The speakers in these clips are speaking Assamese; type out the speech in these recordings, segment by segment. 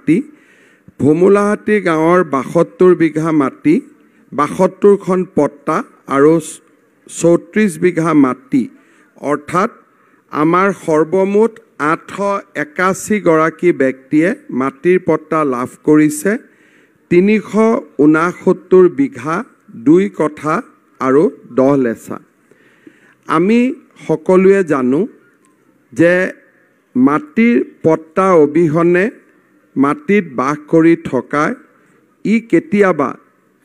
মাটি, ভোমোলাহাটী গাঁৱৰ 72 বিঘা মাটি, 72খন পট্টা আৰু 34 বিঘা মাটি, অৰ্থাৎ আমাৰ সৰ্বমুঠ 881 গৰাকী ব্যক্তিয়ে মাটিৰ পট্টা লাভ কৰিছে। 369 বিঘা 2 কঠা আৰু 10 লেচা। আমি সকলোৱে জানো যে মাটিৰ পট্টা অবিহনে মাটিত বাস কৰি থকা ই কেতিয়াবা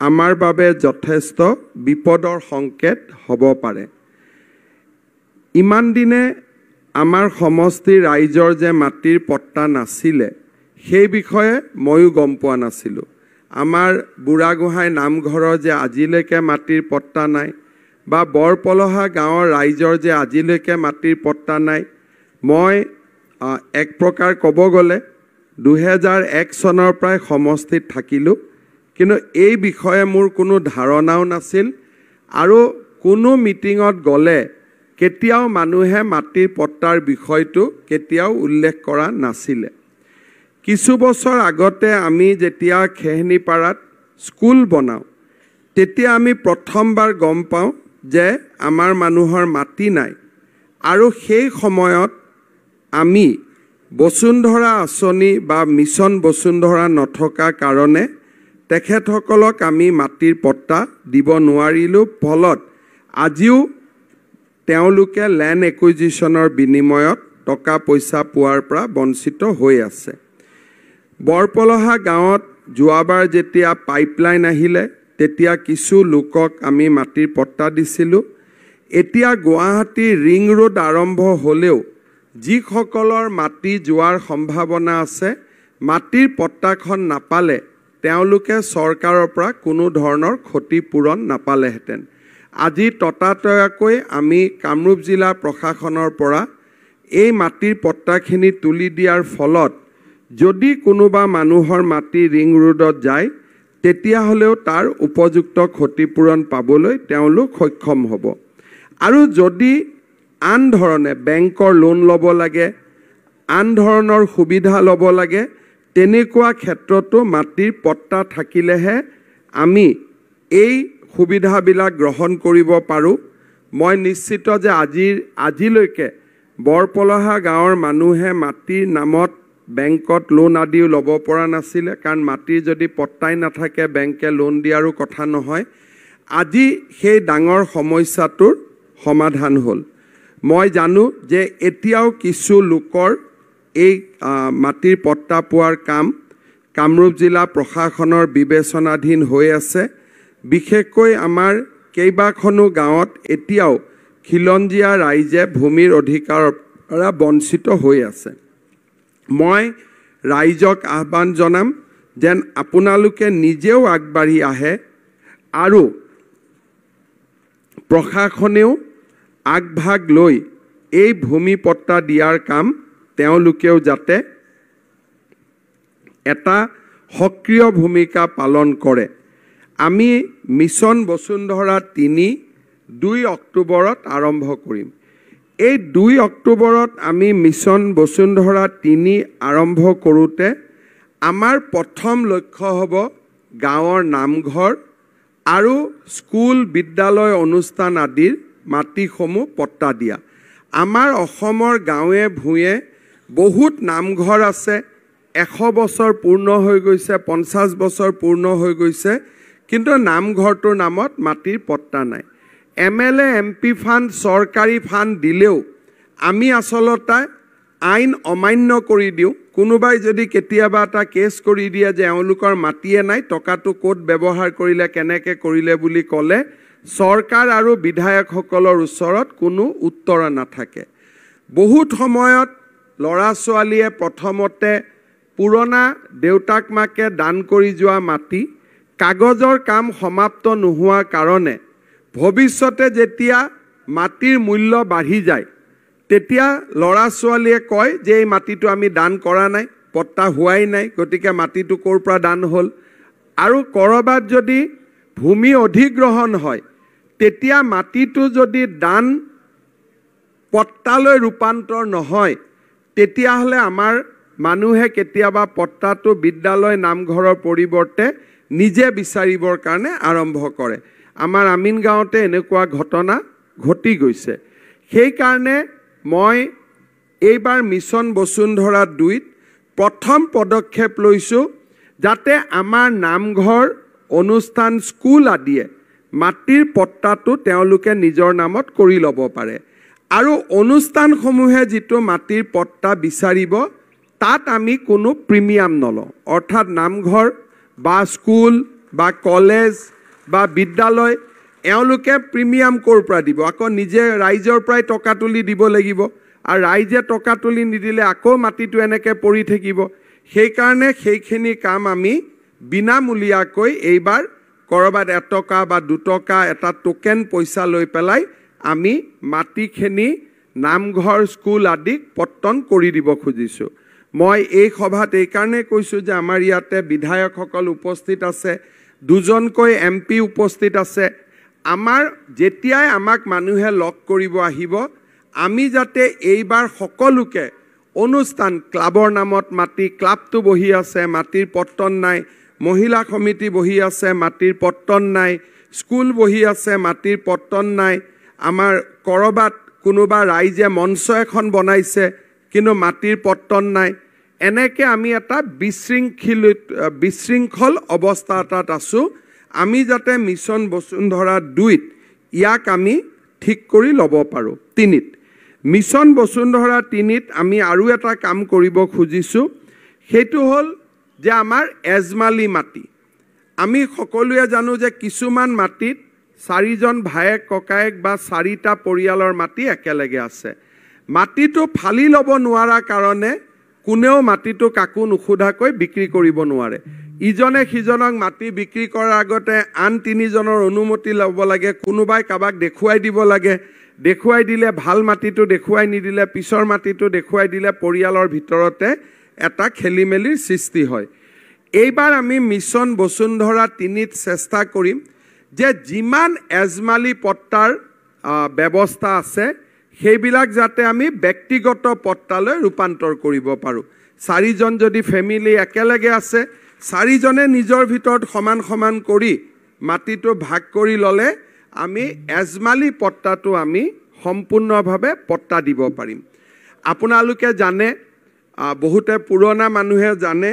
আমাৰ বাবে যথেষ্ট বিপদৰ সংকেত হ'ব পাৰে। ইমান দিনে আমাৰ সমষ্টিৰ ৰাইজৰ যে মাটিৰ পট্টা নাছিলে সেই বিষয়ে ময়ো গম পোৱা নাছিলোঁ। আমাৰ বুঢ়াগোহাঁই নামঘৰৰ যে আজিলৈকে মাটিৰ পট্টা নাই বা বৰপলহা গাঁৱৰ ৰাইজৰ যে আজিলৈকে মাটিৰ পট্টা নাই, মই এক প্ৰকাৰ ক'ব গ'লে 2001 চনৰ পৰাই সমষ্টিত থাকিলোঁ, কিন্তু এই বিষয়ে মোৰ কোনো ধাৰণাও নাছিল আৰু কোনো মিটিঙত গ'লে কেতিয়াও মানুহে মাটিৰ পট্টাৰ বিষয়টো কেতিয়াও উল্লেখ কৰা নাছিলে। কিছু বছৰ আগতে আমি যেতিয়া খেহনীপাৰাত স্কুল বনাওঁ তেতিয়া আমি প্ৰথমবাৰ গম পাওঁ যে আমাৰ মানুহৰ মাটি নাই আৰু সেই সময়ত আমি বসুন্ধৰা আঁচনি বা মিছন বসুন্ধৰা নথকা কাৰণে তেখেতসকলক আমি মাটিৰ পট্টা দিব নোৱাৰিলোঁ। ফলত আজিও তেওঁলোকে লেণ্ড একুইজিশ্যনৰ বিনিময়ত টকা পইচা পোৱাৰ পৰা বঞ্চিত হৈ আছে। বৰপলহা গাঁৱত যোৱাবাৰ যেতিয়া পাইপলাইন আহিলে তেতিয়া কিছু লোকক আমি মাটিৰ পট্টা দিছিলোঁ। এতিয়া গুৱাহাটীৰ ৰিং ৰোড আৰম্ভ হ'লেও যিসকলৰ মাটি যোৱাৰ সম্ভাৱনা আছে, মাটিৰ পট্টাখন নাপালে তেওঁলোকে চৰকাৰৰ পৰা কোনো ধৰণৰ ক্ষতিপূৰণ নাপালেহেঁতেন। আজি ততাতৈয়াকৈ আমি কামৰূপ জিলা প্ৰশাসনৰ পৰা এই মাটিৰ পট্টাখিনি তুলি দিয়াৰ ফলত যদি কোনোবা মানুহৰ মাটি ৰিং ৰোডত যায় তেতিয়াহ'লেও তাৰ উপযুক্ত ক্ষতিপূৰণ পাবলৈ তেওঁলোক সক্ষম হ'ব। আৰু যদি আন ধৰণে বেংকৰ লোন ল'ব লাগে, আন ধৰণৰ সুবিধা ল'ব লাগে, তেনেকুৱা ক্ষেত্ৰতো মাটিৰ পট্টা থাকিলেহে আমি এই সুবিধাবিলাক গ্ৰহণ কৰিব পাৰোঁ। মই নিশ্চিত যে আজিলৈকে বৰপলহা গাঁৱৰ মানুহে মাটিৰ নামত বেংকত লোন আদিও ল'ব পৰা নাছিলে, কাৰণ মাটিৰ যদি পট্টাই নাথাকে বেংকে লোন দিয়াৰো কথা নহয়। আজি সেই ডাঙৰ সমস্যাটোৰ সমাধান হ'ল। মই জানো যে এতিয়াও কিছু লোকৰ এই মাটিৰ পট্টা পোৱাৰ কাম কামৰূপ জিলা প্ৰশাসনৰ বিবেচনাধীন হৈ আছে। বিশেষকৈ আমাৰ কেইবাখনো গাঁৱত এতিয়াও খিলঞ্জীয়া ৰাইজে ভূমিৰ অধিকাৰৰ পৰা বঞ্চিত হৈ আছে। মই ৰাইজক আহ্বান জনাম যেন আপোনালোকে নিজেও আগবাঢ়ি আহে আৰু প্ৰশাসনেও আগভাগ লৈ এই ভূমি পট্টা দিয়াৰ কাম তেওঁলোকেও যাতে এটা সক্ৰিয় ভূমিকা পালন কৰে। আমি মিছন বসুন্ধৰা 3 2 অক্টোবৰত আৰম্ভ কৰিম। এই 2 অক্টোবৰত আমি মিছন বসুন্ধৰা 3 আৰম্ভ কৰোঁতে আমাৰ প্ৰথম লক্ষ্য হ'ব গাঁৱৰ নামঘৰ আৰু স্কুল, বিদ্যালয়, অনুষ্ঠান আদিৰ মাটিসমূহ পট্টা দিয়া। আমাৰ অসমৰ গাঁৱে ভূঞে বহুত নামঘৰ আছে, 100 বছৰ পূৰ্ণ হৈ গৈছে, 50 বছৰ পূৰ্ণ হৈ গৈছে, কিন্তু নামঘৰটোৰ নামত মাটিৰ পট্টা নাই। M L A, M P fund, চৰকাৰী ফাণ্ড দিলেও আমি আচলতে আইন অমান্য কৰি দিওঁ। কোনোবাই যদি কেতিয়াবা এটা কেছ কৰি দিয়ে যে এওঁলোকৰ মাটিয়ে নাই, টকাটো ক'ত ব্যৱহাৰ কৰিলে, কেনেকৈ কৰিলে বুলি ক'লে চৰকাৰ আৰু বিধায়কসকলৰ ওচৰত কোনো উত্তৰ নাথাকে। বহুত সময়ত ল'ৰা ছোৱালীয়ে প্ৰথমতে পুৰণা দেউতাক মাকে দান কৰি যোৱা মাটি কাগজৰ কাম সমাপ্ত নোহোৱাৰ কাৰণে ভৱিষ্যতে যেতিয়া মাটিৰ মূল্য বাঢ়ি যায় তেতিয়া ল'ৰা ছোৱালীয়ে কয় যে এই মাটিটো আমি দান কৰা নাই, পট্টা হোৱাই নাই, গতিকে মাটিটো ক'ৰ পৰা দান হ'ল। আৰু ক'ৰবাত যদি ভূমি অধিগ্ৰহণ হয় তেতিয়া মাটিটো যদি দান পট্টালৈ ৰূপান্তৰ নহয় তেতিয়াহ'লে আমাৰ মানুহে কেতিয়াবা পট্টাটো বিদ্যালয় নামঘৰৰ পৰিৱৰ্তে নিজে বিচাৰিবৰ কাৰণে আৰম্ভ কৰে। আমাৰ আমিন গাঁৱতে এনেকুৱা ঘটনা ঘটি গৈছে। সেইকাৰণে মই এইবাৰ মিছন বসুন্ধৰা 2ত প্ৰথম পদক্ষেপ লৈছোঁ যাতে আমাৰ নামঘৰ, অনুষ্ঠান, স্কুল আদিয়ে মাটিৰ পট্টাটো তেওঁলোকে নিজৰ নামত কৰি ল'ব পাৰে আৰু অনুষ্ঠানসমূহে যিটো মাটিৰ পট্টা বিচাৰিব তাত আমি কোনো প্ৰিমিয়াম নলওঁ। অৰ্থাৎ নামঘৰ বা স্কুল বা কলেজ বা বিদ্যালয় এওঁলোকে প্ৰিমিয়াম ক'ৰ পৰা দিব? আকৌ নিজে ৰাইজৰ পৰাই টকা তুলি দিব লাগিব আৰু ৰাইজে টকা তুলি নিদিলে আকৌ মাটিটো এনেকৈ পৰি থাকিব। সেইকাৰণে সেইখিনি কাম আমি বিনামূলীয়াকৈ এইবাৰ ক'ৰবাত 1 টকা বা 2 টকা এটা টোকেন পইচা লৈ পেলাই আমি মাটিখিনি নামঘৰ, স্কুল আদিক পট্টন কৰি দিব খুজিছোঁ। মই এই সভাত এইকাৰণে কৈছোঁ যে আমাৰ ইয়াতে বিধায়কসকল উপস্থিত আছে, দুজনকৈ এম পি উপস্থিত আছে। আমাৰ যেতিয়াই আমাক মানুহে লগ কৰিব আহিব, আমি যাতে এইবাৰ সকলোকে অনুষ্ঠান, ক্লাবৰ নামত মাটি, ক্লাবটো বহি আছে মাটিৰ পট্টন নাই, মহিলা সমিতি বহি আছে মাটিৰ পট্টন নাই, স্কুল বহি আছে মাটিৰ পট্টন নাই, আমাৰ ক'ৰবাত কোনোবা ৰাইজে মঞ্চ এখন বনাইছে কিন্তু মাটিৰ পট্টন নাই, এনেকৈ আমি এটা বিশৃংখল অৱস্থা এটাত আছোঁ। আমি যাতে মিছন বসুন্ধৰা 2ত ইয়াক আমি ঠিক কৰি ল'ব পাৰোঁ। 3ত মিছন বসুন্ধৰা 3ত আমি আৰু এটা কাম কৰিব খুজিছোঁ, সেইটো হ'ল যে আমাৰ এজমালি মাটি। আমি সকলোৱে জানো যে কিছুমান মাটিত 4জন ভায়েক ককায়েক বা 4টা পৰিয়ালৰ মাটি একেলগে আছে। মাটিটো ফালি ল'ব নোৱাৰাৰ কাৰণে কোনেও মাটিটো কাকো নুসুধাকৈ বিক্ৰী কৰিব নোৱাৰে। ইজনে সিজনক মাটি বিক্ৰী কৰাৰ আগতে আন 3জনৰ অনুমতি ল'ব লাগে, কোনোবাই কাৰোবাক দেখুৱাই দিব লাগে, দেখুৱাই দিলে ভাল মাটিটো দেখুৱাই নিদিলে পিছৰ মাটিটো দেখুৱাই দিলে পৰিয়ালৰ ভিতৰতে এটা খেলি মেলিৰ সৃষ্টি হয়। এইবাৰ আমি মিছন বসুন্ধৰা 3ত চেষ্টা কৰিম যে যিমান এজমালি পট্টাৰ ব্যৱস্থা আছে সেইবিলাক যাতে আমি ব্যক্তিগত পট্টালৈ ৰূপান্তৰ কৰিব পাৰোঁ। 4জন যদি ফেমিলি একেলগে আছে, 4জনে নিজৰ ভিতৰত সমান সমান কৰি মাটিটো ভাগ কৰি ল'লে আমি এজমালি পট্টাটো আমি সম্পূৰ্ণভাৱে পট্টা দিব পাৰিম। আপোনালোকে জানে, বহুতে পুৰণা মানুহে জানে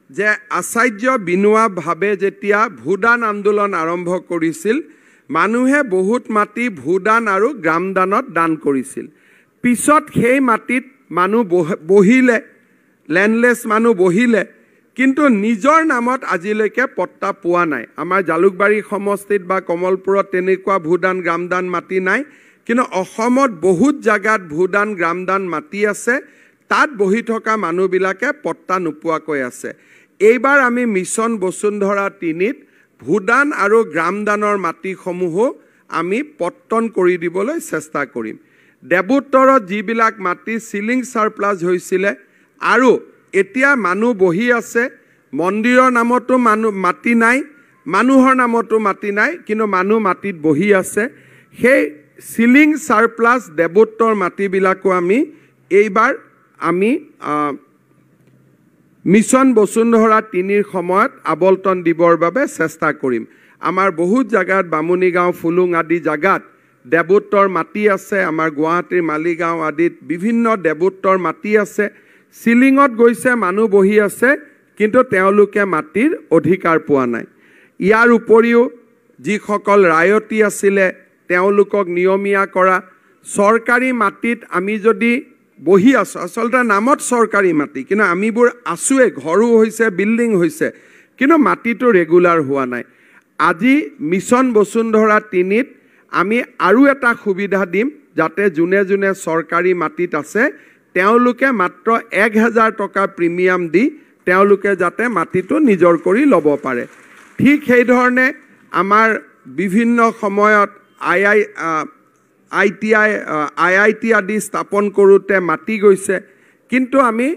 যে আচাৰ্য বিনোৱা ভাৱে যেতিয়া ভূদান আন্দোলন আৰম্ভ কৰিছিল, মানুহে বহুত মাটি ভূদান আৰু গ্ৰামদানত দান কৰিছিল। পিছত সেই মাটিত মানুহ বহিলে, লেণ্ডলেছ মানুহ বহিলে, কিন্তু নিজৰ নামত আজিলৈকে পট্টা পোৱা নাই। আমাৰ জালুকবাৰী সমষ্টিত বা কমলপুৰত তেনেকুৱা ভূদান গ্ৰামদান মাটি নাই, কিন্তু অসমত বহুত জাগাত ভূদান গ্ৰামদান মাটি আছে, তাত বহি থকা মানুহবিলাকে পট্টা নোপোৱাকৈ আছে। এইবাৰ আমি মিছন বসুন্ধৰা 3ত ভূদান আৰু গ্ৰামদানৰ মাটিসমূহো আমি পট্টন কৰি দিবলৈ চেষ্টা কৰিম। দেৱোত্তৰত যিবিলাক মাটি চিলিং ছাৰপ্লাছ হৈছিলে আৰু এতিয়া মানুহ বহি আছে, মন্দিৰৰ নামতো মানুহ মাটি নাই, মানুহৰ নামতো মাটি নাই, কিন্তু মানুহ মাটিত বহি আছে, সেই চিলিং ছাৰপ্লাছ দেৱোত্তৰ মাটিবিলাকো আমি এইবাৰ আমি মিছন বসুন্ধৰা 3ৰ সময়ত আবণ্টন দিবৰ বাবে চেষ্টা কৰিম। আমাৰ বহুত জাগাত বামুণী গাঁও, ফুলুং আদি জাগাত দেৱোত্তৰ মাটি আছে, আমাৰ গুৱাহাটীৰ মালিগাঁও আদিত বিভিন্ন দেৱোত্তৰ মাটি আছে, চিলিঙত গৈছে মানুহ বহি আছে, কিন্তু তেওঁলোকে মাটিৰ অধিকাৰ পোৱা নাই। ইয়াৰ উপৰিও যিসকল ৰায়তী আছিলে তেওঁলোকক নিয়মীয়া কৰা, চৰকাৰী মাটিত আমি যদি বহি আছোঁ, আচলতে নামত চৰকাৰী মাটি কিন্তু আমিবোৰ আছোঁৱে, ঘৰো হৈছে, বিল্ডিং হৈছে, কিন্তু মাটিটো ৰেগুলাৰ হোৱা নাই। আজি মিছন বসুন্ধৰা 3ত আমি আৰু এটা সুবিধা দিম যাতে যোনে যোনে চৰকাৰী মাটিত আছে তেওঁলোকে মাত্ৰ 1000 টকা প্ৰিমিয়াম দি তেওঁলোকে যাতে মাটিটো নিজৰ কৰি ল'ব পাৰে। ঠিক সেইধৰণে আমাৰ বিভিন্ন সময়ত I T I, I I T আদি স্থাপন কৰোঁতে মাটি গৈছে, কিন্তু আমি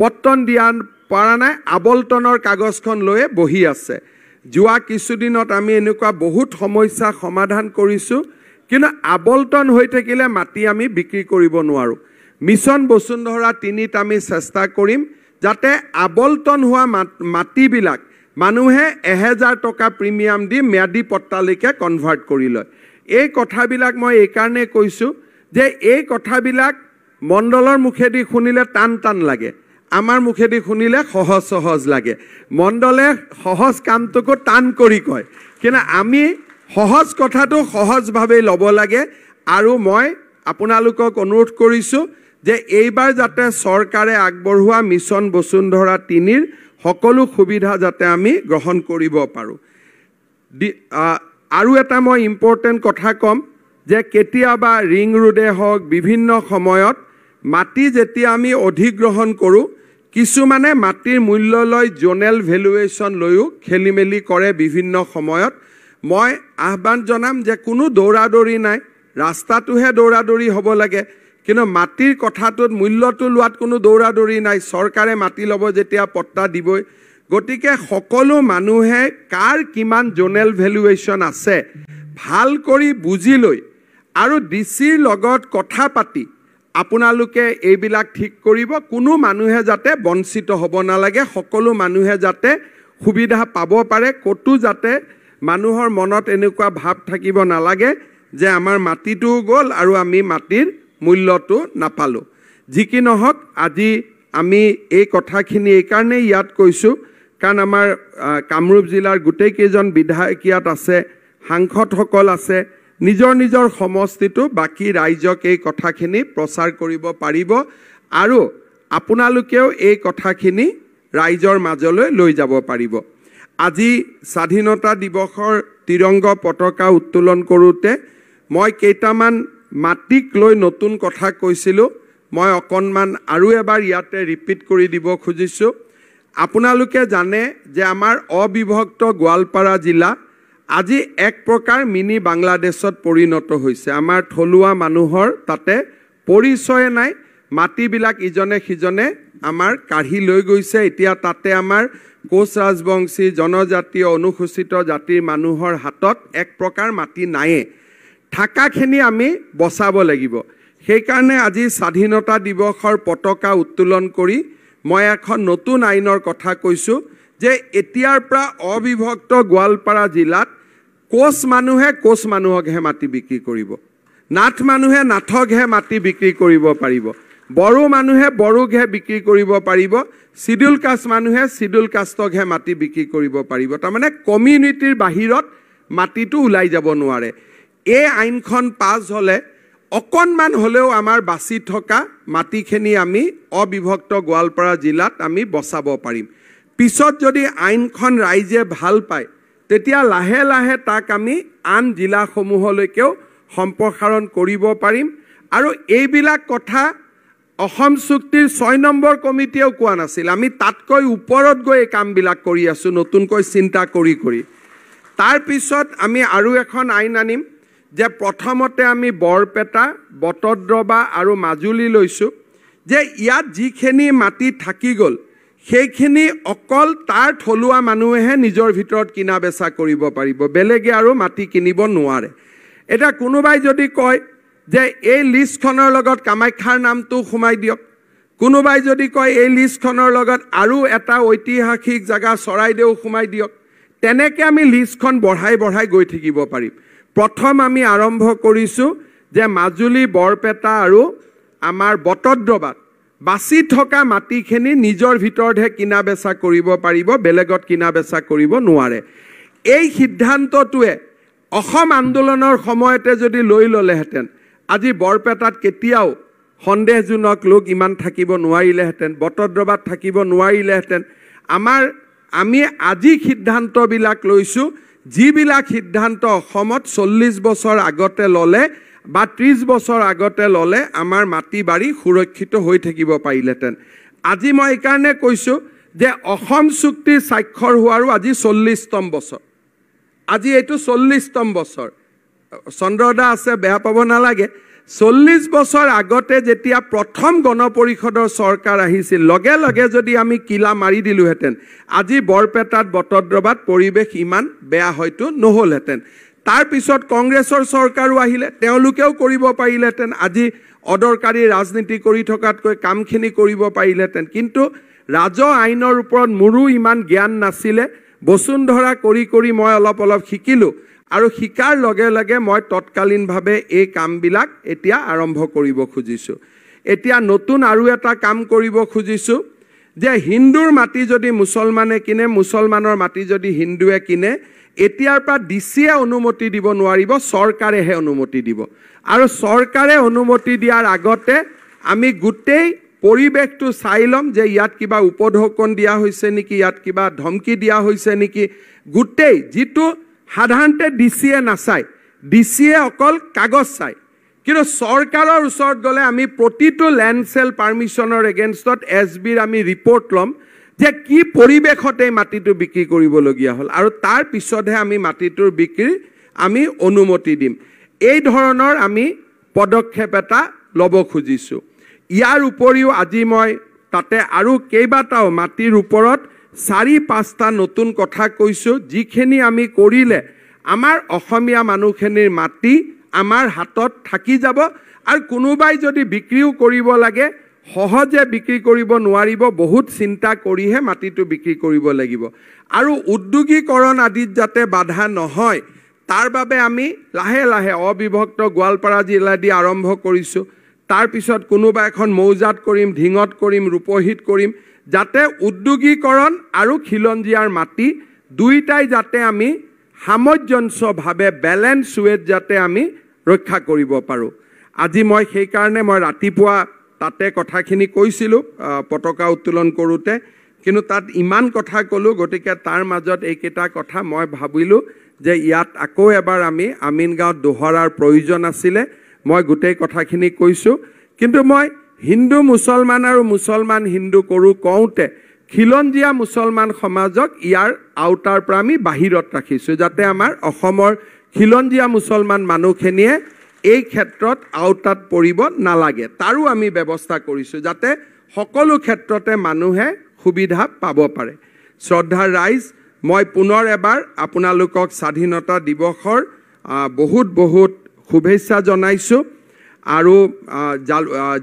পট্টন দিয়া পৰা নাই, আবণ্টনৰ কাগজখন লৈয়ে বহি আছে। যোৱা কিছুদিনত আমি এনেকুৱা বহুত সমস্যা সমাধান কৰিছোঁ, কিন্তু আবণ্টন হৈ থাকিলে মাটি আমি বিক্ৰী কৰিব নোৱাৰোঁ। মিছন বসুন্ধৰা 3ত আমি চেষ্টা কৰিম যাতে আবল্টন হোৱা মাটিবিলাক মানুহে 1000 টকা প্ৰিমিয়াম দি ম্যাদী পট্টালৈকে কনভাৰ্ট কৰি লয়। এই কথাবিলাক মই এইকাৰণে কৈছোঁ যে এই কথাবিলাক মণ্ডলৰ মুখেদি শুনিলে টান টান লাগে, আমাৰ মুখেদি শুনিলে সহজ সহজ লাগে। মণ্ডলে সহজ কামটোকো টান কৰি কয়, কিন্তু আমি সহজ কথাটো সহজভাৱেই ল'ব লাগে। আৰু মই আপোনালোকক অনুৰোধ কৰিছোঁ যে এইবাৰ যাতে চৰকাৰে আগবঢ়োৱা মিছন বসুন্ধৰা 3ৰ সকলো সুবিধা যাতে আমি গ্ৰহণ কৰিব পাৰোঁ। আৰু এটা মই ইম্পৰ্টেণ্ট কথা ক'ম যে কেতিয়াবা ৰিং ৰোডে হওক, বিভিন্ন সময়ত মাটি যেতিয়া আমি অধিগ্ৰহণ কৰোঁ, কিছুমানে মাটিৰ মূল্য লৈ জ'নেল ভেলুৱেশ্যন লৈও খেলি মেলি কৰে বিভিন্ন সময়ত। মই আহ্বান জনাম যে কোনো দৌৰাদৌৰি নাই, ৰাস্তাটোহে দৌৰাদৌৰি হ'ব লাগে, কিন্তু মাটিৰ কথাটোত মূল্যটো লোৱাত কোনো দৌৰাদৌৰি নাই। চৰকাৰে মাটি ল'ব যেতিয়া পট্টা দিবই। গতিকে সকলো মানুহে কাৰ কিমান জ'নেল ভেলুৱেশ্যন আছে ভাল কৰি বুজি লৈ আৰু ডি চিৰ লগত কথা পাতি আপোনালোকে এইবিলাক ঠিক কৰিব। কোনো মানুহে যাতে বঞ্চিত হ'ব নালাগে, সকলো মানুহে যাতে সুবিধা পাব পাৰে, ক'তো যাতে মানুহৰ মনত এনেকুৱা ভাৱ থাকিব নালাগে যে আমাৰ মাটিটোও গ'ল আৰু আমি মাটিৰ মূল্যটো নাপালোঁ। যি কি নহওক, আজি আমি এই কথাখিনি এইকাৰণেই ইয়াত কৈছোঁ কাৰণ আমাৰ কামৰূপ জিলাৰ গোটেইকেইজন বিধায়ক ইয়াত আছে, সাংসদসকল আছে, নিজৰ নিজৰ সমষ্টিটো বাকী ৰাইজক এই কথাখিনি প্ৰচাৰ কৰিব পাৰিব আৰু আপোনালোকেও এই কথাখিনি ৰাইজৰ মাজলৈ লৈ যাব পাৰিব। আজি স্বাধীনতা দিৱসৰ তিৰংগ পতাকা উত্তোলন কৰোঁতে মই কেইটামান মাটিক লৈ নতুন কথা কৈছিলোঁ, মই অকণমান আৰু এবাৰ ইয়াতে ৰিপিট কৰি দিব খুজিছোঁ। আপোনালোকে জানে যে আমাৰ অবিভক্ত গোৱালপাৰা জিলা আজি এক প্ৰকাৰ মিনি বাংলাদেশত পৰিণত হৈছে। আমাৰ থলুৱা মানুহৰ তাতে পৰিচয়ে নাই, মাটিবিলাক ইজনে সিজনে আমাৰ কাঢ়ি লৈ গৈছে। এতিয়া তাতে আমাৰ কোচ ৰাজবংশী, জনজাতীয়, অনুসূচিত জাতিৰ মানুহৰ হাতত এক প্ৰকাৰ মাটি নায়েই, থাকাখিনি আমি বচাব লাগিব। সেইকাৰণে আজি স্বাধীনতা দিৱসৰ পতাকা উত্তোলন কৰি মই এখন নতুন আইনৰ কথা কৈছোঁ যে এতিয়াৰ পৰা অবিভক্ত গোৱালপাৰা জিলাত কোচ মানুহে কোচ মানুহকহে মাটি বিক্ৰী কৰিব, নাথ মানুহে নাথকহে মাটি বিক্ৰী কৰিব পাৰিব, বড়ো মানুহে বড়োকহে বিক্ৰী কৰিব পাৰিব, চিডিউল কাষ্ট মানুহে চিডিউল কাষ্টকহে মাটি বিক্ৰী কৰিব পাৰিব। তাৰমানে কমিউনিটিৰ বাহিৰত মাটিটো ওলাই যাব নোৱাৰে। এই আইনখন পাছ হ'লে অকণমান হ'লেও আমাৰ বাচি থকা মাটিখিনি আমি অবিভক্ত গোৱালপাৰা জিলাত আমি বচাব পাৰিম। পিছত যদি আইনখন ৰাইজে ভাল পায় তেতিয়া লাহে লাহে তাক আমি আন জিলাসমূহলৈকেও সম্প্ৰসাৰণ কৰিব পাৰিম। আৰু এইবিলাক কথা অসম চুক্তিৰ 6 নম্বৰ কমিটিয়েও কোৱা নাছিল, আমি তাতকৈ ওপৰত গৈ এই কামবিলাক কৰি আছোঁ নতুনকৈ চিন্তা কৰি কৰি। তাৰপিছত আমি আৰু এখন আইন আনিম যে প্ৰথমতে আমি বৰপেটা, বটদ্ৰৱা আৰু মাজুলী লৈছোঁ যে ইয়াত যিখিনি মাটি থাকি গ'ল সেইখিনি অকল তাৰ থলুৱা মানুহেহে নিজৰ ভিতৰত কিনা বেচা কৰিব পাৰিব, বেলেগে আৰু মাটি কিনিব নোৱাৰে। এতিয়া কোনোবাই যদি কয় যে এই লিষ্টখনৰ লগত কামাখ্যাৰ নামটো সোমাই দিয়ক, কোনোবাই যদি কয় এই লিষ্টখনৰ লগত আৰু এটা ঐতিহাসিক জেগা চৰাইদেউ সোমাই দিয়ক, তেনেকৈ আমি লিষ্টখন বঢ়াই বঢ়াই গৈ থাকিব পাৰিম। প্ৰথম আমি আৰম্ভ কৰিছোঁ যে মাজুলী, বৰপেটা আৰু আমাৰ বটদ্ৰৱাত বাচি থকা মাটিখিনি নিজৰ ভিতৰতহে কিনা বেচা কৰিব পাৰিব, বেলেগত কিনা বেচা কৰিব নোৱাৰে। এই সিদ্ধান্তটোৱে অসম আন্দোলনৰ সময়তে যদি লৈ ল'লেহেঁতেন আজি বৰপেটাত কেতিয়াও সন্দেহজনক লোক ইমান থাকিব নোৱাৰিলেহেঁতেন, বটদ্ৰৱাত থাকিব নোৱাৰিলেহেঁতেন। আমি আজি সিদ্ধান্তবিলাক লৈছোঁ যিবিলাক সিদ্ধান্ত অসমত 40 বছৰ আগতে ল'লে বা 30 বছৰ আগতে ল'লে আমাৰ মাটি বাৰী সুৰক্ষিত হৈ থাকিব পাৰিলেহেঁতেন। আজি মই এইকাৰণে কৈছোঁ যে অসম চুক্তি স্বাক্ষৰ হোৱাৰো আজি 40তম বছৰ, আজি এইটো 40তম বছৰ। চন্দ্ৰদা আছে, বেয়া পাব নালাগে। 40 বছৰ আগতে যেতিয়া প্ৰথম গণ পৰিষদৰ চৰকাৰ আহিছিল, লগে লগে যদি আমি কিলা মাৰি দিলোহেঁতেন আজি বৰপেটাত, বটদ্ৰৱাত পৰিৱেশ ইমান বেয়া হয়তো নহ'লহেঁতেন। তাৰপিছত কংগ্ৰেছৰ চৰকাৰো আহিলে, তেওঁলোকেও কৰিব পাৰিলেহেঁতেন, আজি অদৰকাৰী ৰাজনীতি কৰি থকাতকৈ কামখিনি কৰিব পাৰিলেহেঁতেন। কিন্তু ৰাজহ আইনৰ ওপৰত মোৰো ইমান জ্ঞান নাছিলে, বসুন্ধৰা কৰি কৰি মই অলপ অলপ শিকিলোঁ আৰু শিকাৰ লগে লগে মই তৎকালীনভাৱে এই কামবিলাক এতিয়া আৰম্ভ কৰিব খুজিছোঁ। এতিয়া নতুন আৰু এটা কাম কৰিব খুজিছোঁ যে হিন্দুৰ মাটি যদি মুছলমানে কিনে, মুছলমানৰ মাটি যদি হিন্দুৱে কিনে, এতিয়াৰ পৰা ডি চিয়ে অনুমতি দিব নোৱাৰিব, চৰকাৰেহে অনুমতি দিব। আৰু চৰকাৰে অনুমতি দিয়াৰ আগতে আমি গোটেই পৰিৱেশটো চাই ল'ম যে ইয়াত কিবা উপঢৌকন দিয়া হৈছে নেকি, ইয়াত কিবা ধমকি দিয়া হৈছে নেকি। গোটেই যিটো সাধাৰণতে ডি চিয়ে নাচায়, ডি চিয়ে অকল কাগজ চায়, কিন্তু চৰকাৰৰ ওচৰত গ'লে আমি প্ৰতিটো লেণ্ড চেল পাৰ্মিশ্যনৰ এগেইনষ্টত এছ বিৰ আমি ৰিপৰ্ট ল'ম যে কি পৰিৱেশত এই মাটিটো বিক্ৰী কৰিবলগীয়া হ'ল, আৰু তাৰ পিছতহে আমি মাটিটোৰ বিক্ৰীৰ আমি অনুমতি দিম। এই ধৰণৰ আমি পদক্ষেপ এটা ল'ব খুজিছোঁ। ইয়াৰ উপৰিও আজি মই তাতে আৰু কেইবাটাও মাটিৰ ওপৰত 4-5টা নতুন কথা কৈছোঁ, যিখিনি আমি কৰিলে আমাৰ অসমীয়া মানুহখিনিৰ মাটি আমাৰ হাতত থাকি যাব আৰু কোনোবাই যদি বিক্ৰীও কৰিব লাগে সহজে বিক্ৰী কৰিব নোৱাৰিব, বহুত চিন্তা কৰিহে মাটিটো বিক্ৰী কৰিব লাগিব। আৰু উদ্যোগীকৰণ আদিত যাতে বাধা নহয় তাৰ বাবে আমি লাহে লাহে অবিভক্ত গোৱালপাৰা জিলা দি আৰম্ভ কৰিছোঁ, তাৰপিছত কোনোবা এখন মৌজাত কৰিম, ঢিঙত কৰিম, ৰূপহীত কৰিম, যাতে উদ্যোগীকৰণ আৰু খিলঞ্জীয়াৰ মাটি দুয়োটাই যাতে আমি সামঞ্জস্যভাৱে বেলেঞ্চ ৱেত যাতে আমি ৰক্ষা কৰিব পাৰোঁ। আজি মই সেইকাৰণে মই ৰাতিপুৱা তাতে কথাখিনি কৈছিলোঁ পতাকা উত্তোলন কৰোঁতে, কিন্তু তাত ইমান কথা ক'লোঁ, গতিকে তাৰ মাজত এইকেইটা কথা মই ভাবিলোঁ যে ইয়াত আকৌ এবাৰ আমি আমিনগাঁৱত দোহৰাৰ প্ৰয়োজন আছিলে। মই গোটেই কথাখিনি কৈছোঁ, কিন্তু মই হিন্দু মুছলমান আৰু মুছলমান হিন্দু কৰোঁ কওঁতে খিলঞ্জীয়া মুছলমান সমাজক ইয়াৰ আওতাৰ পৰা আমি বাহিৰত ৰাখিছোঁ, যাতে আমাৰ অসমৰ খিলঞ্জীয়া মুছলমান মানুহখিনিয়ে এই ক্ষেত্ৰত আওতাত পৰিব নালাগে, তাৰো আমি ব্যৱস্থা কৰিছোঁ যাতে সকলো ক্ষেত্ৰতে মানুহে সুবিধা পাব পাৰে। শ্ৰদ্ধাৰ ৰাইজ, মই পুনৰ এবাৰ আপোনালোকক স্বাধীনতা দিৱসৰ বহুত বহুত শুভেচ্ছা জনাইছোঁ। আৰু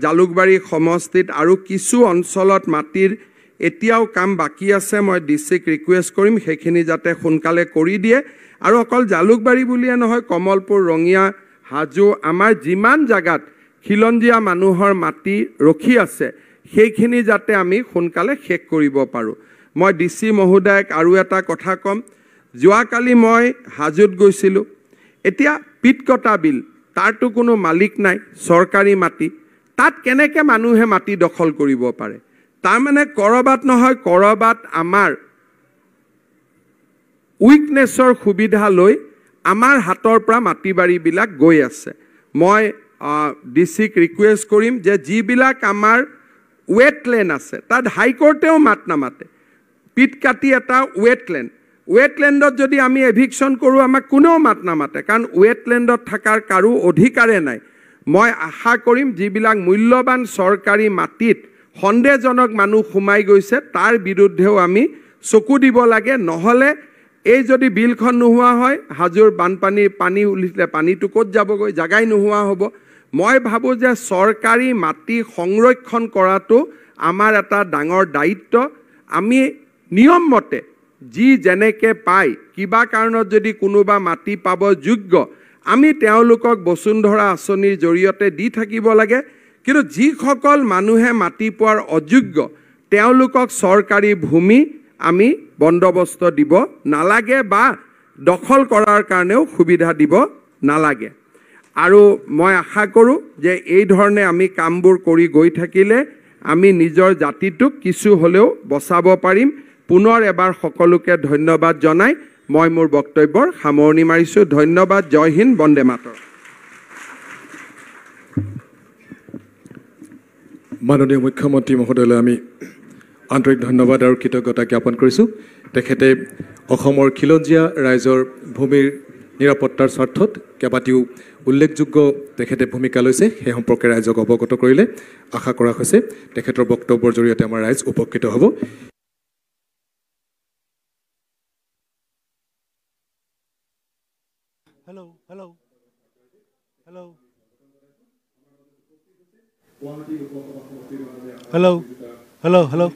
জালুকবাৰী সমষ্টিত আৰু কিছু অঞ্চলত মাটিৰ এতিয়াও কাম বাকী আছে, মই ডি চিক ৰিকুৱেষ্ট কৰিম সেইখিনি যাতে সোনকালে কৰি দিয়ে। আৰু অকল জালুকবাৰী বুলিয়ে নহয়, কমলপুৰ, ৰঙিয়া, হাজো, আমাৰ যিমান জাগাত খিলঞ্জীয়া মানুহৰ মাটি ৰখি আছে সেইখিনি যাতে আমি সোনকালে শেষ কৰিব পাৰোঁ। মই ডি চি মহোদয়ক আৰু এটা কথা ক'ম, যোৱাকালি মই হাজোত গৈছিলোঁ। এতিয়া পিতকটা বিল, তাৰতো কোনো মালিক নাই, চৰকাৰী মাটি, তাত কেনেকৈ মানুহে মাটি দখল কৰিব পাৰে? তাৰমানে ক'ৰবাত নহয় ক'ৰবাত আমাৰ উইকনেছৰ সুবিধা লৈ আমাৰ হাতৰ পৰা মাটি বাৰীবিলাক গৈ আছে। মই ডি চিক ৰিকুৱেষ্ট কৰিম যে যিবিলাক আমাৰ ৱেটলেণ্ড আছে তাত হাইকোৰ্টেও মাত নামাতে, পিট কাটি এটা ৱেটলেণ্ড, ৱেটলেণ্ডত যদি আমি এভিকশ্যন কৰোঁ আমাক কোনেও মাত নামাতে, কাৰণ ৱেটলেণ্ডত থকাৰ কাৰো অধিকাৰে নাই। মই আশা কৰিম যিবিলাক মূল্যৱান চৰকাৰী মাটিত সন্দেহজনক মানুহ সোমাই গৈছে তাৰ বিৰুদ্ধেও আমি চকু দিব লাগে, নহ'লে এই যদি বিলখন নোহোৱা হয়, হাজোৰ বানপানীৰ পানী উলিলে পানীটো ক'ত যাবগৈ, জাগাই নোহোৱা হ'ব। মই ভাবোঁ যে চৰকাৰী মাটি সংৰক্ষণ কৰাটো আমাৰ এটা ডাঙৰ দায়িত্ব। আমি নিয়মমতে যি যেনেকৈ পায়, কিবা কাৰণত যদি কোনোবা মাটি পাব যোগ্য, আমি তেওঁলোকক বসুন্ধৰা আঁচনিৰ জৰিয়তে দি থাকিব লাগে। কিন্তু যিসকল মানুহে মাটি পোৱাৰ অযোগ্য তেওঁলোকক চৰকাৰী ভূমি আমি বন্দোবস্ত দিব নালাগে বা দখল কৰাৰ কাৰণেও সুবিধা দিব নালাগে। আৰু মই আশা কৰোঁ যে এই ধৰণে আমি কামবোৰ কৰি গৈ থাকিলে আমি নিজৰ জাতিটোক কিছু হ'লেও বচাব পাৰিম। পুনৰ এবাৰ সকলোকে ধন্যবাদ জনাই মই মোৰ বক্তব্যৰ সামৰণি মাৰিছোঁ। ধন্যবাদ। জয় হিন্দ, বন্দে মাতৰম। মাননীয় মুখ্যমন্ত্ৰী মহোদয়লৈ আমি আন্তৰিক ধন্যবাদ আৰু কৃতজ্ঞতা জ্ঞাপন কৰিছোঁ। তেখেতে অসমৰ খিলঞ্জীয়া ৰাইজৰ ভূমিৰ নিৰাপত্তাৰ স্বাৰ্থত কেইবাটিও উল্লেখযোগ্য তেখেতে ভূমিকা লৈছে, সেই সম্পৰ্কে ৰাইজক অৱগত কৰিলে। আশা কৰা হৈছে তেখেতৰ বক্তব্যৰ জৰিয়তে আমাৰ ৰাইজ উপকৃত হ'ব। Hello, hello, hello, hello, hello, hello.